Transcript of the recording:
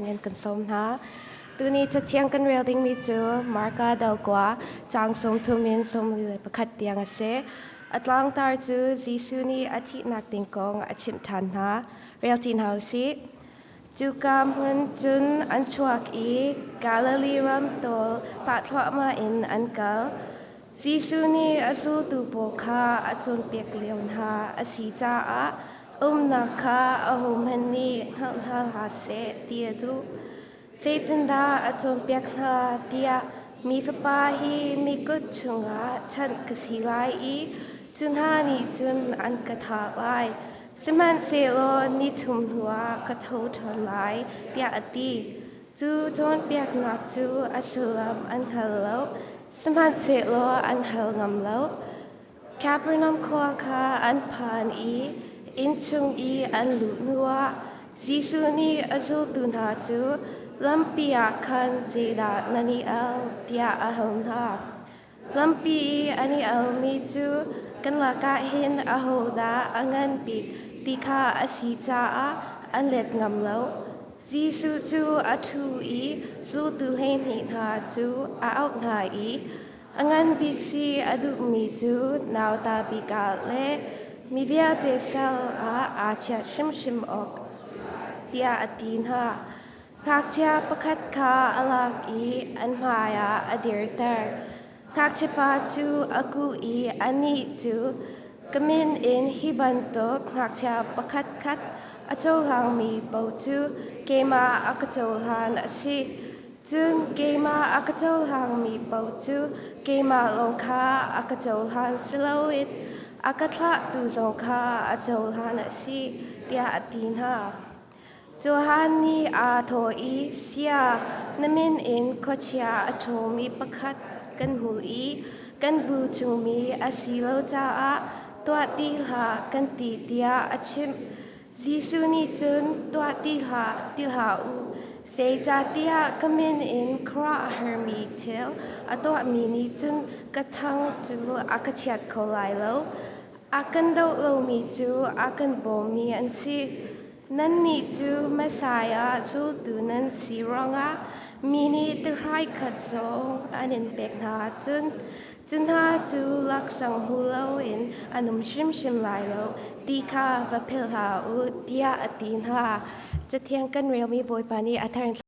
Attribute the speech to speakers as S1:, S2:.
S1: dingin kan sawm hna. Tuni cathiang kan rel dingmi cu Marka dal kua caang 30 in 41 tiang a si. A tlangtar cu Jesuh nih a thihnak ding kong a chimh ṭhan hna. Rel ti hna u sih. Cuka hmun cun an chuak i Galilee ram tawl pah thluahmah in an kal. Jesuh nih a zultu pawl kha a cawnpiak lio hna a si caah umnak kha ahohmanh nih hngalh hna hlah seh ti a duh. Zeitindah a cawnpiak hna tiah mi Fapa hi mi kut chungah chanh ka si lai i cu hna nih cun an ka thah lai. Sihmanhsehlaw ni thum hnuah ka tho ṭhan lai, tiah a ti. Cu cawnpiaknak cu a sullam an hngal lo, sihmanhsehlaw an hal ngam lo. Kapernaum khua kha an phan i innchung i an luh hnuah Jesuh nih a zultu hna cu lampi ah khan zeidah nan i al tiah a hal hna. Lampi i an i almi cu kan lakah hin ahodah a ngan bik ti kha a si caah an let ngam lo. Jesuh cu a ṭhu i zultu 12 hna cu a auh hna i a ngan bik si a duhmi cu nauta bik ah le mi vialte sal ah aa chiah hrimhrim awk tiah a ti hna. Ngakchia pakhat kha a lak i an hmaiah a dirter. Ngakchiapa cu a kuh i anih cu ka min in hi bantuk ngakchia pakhatkhat a cohlangmi paoh cu keimah a ka cohlan a si. Cun keimah a ka cohlangmi paoh cu keimah lawng kha a ka cohlan si loin a ka thlahtu zong kha a cohlan a si, tiah a ti hna. Johan nih aa thawh i, Sia, na min in khuachia a ṭhawmi pakhat kan hmu i kan bu chungmi a si lo caah tuah ti hlah kan ti tiah a chimh. Jesuh nih cun tuah ti hlah ti hlah u, zeicahtiah ka min in khuaruahharmi thil a tuahmi nih cun ka thang cu a ka chiat kho lai lo. A kan doh lomi cu a kan bawmmi an si. Nannih cu Messiah zultu nan si ruangah mi nih tahrai khat zong an in pek hna ahcun cu hna cu laksawng hmu loin an um hrimhrim lai lo ti kha va philh hlah u, tiah a ti hna. Cathiang kan relmi Bawipa nih a thar in.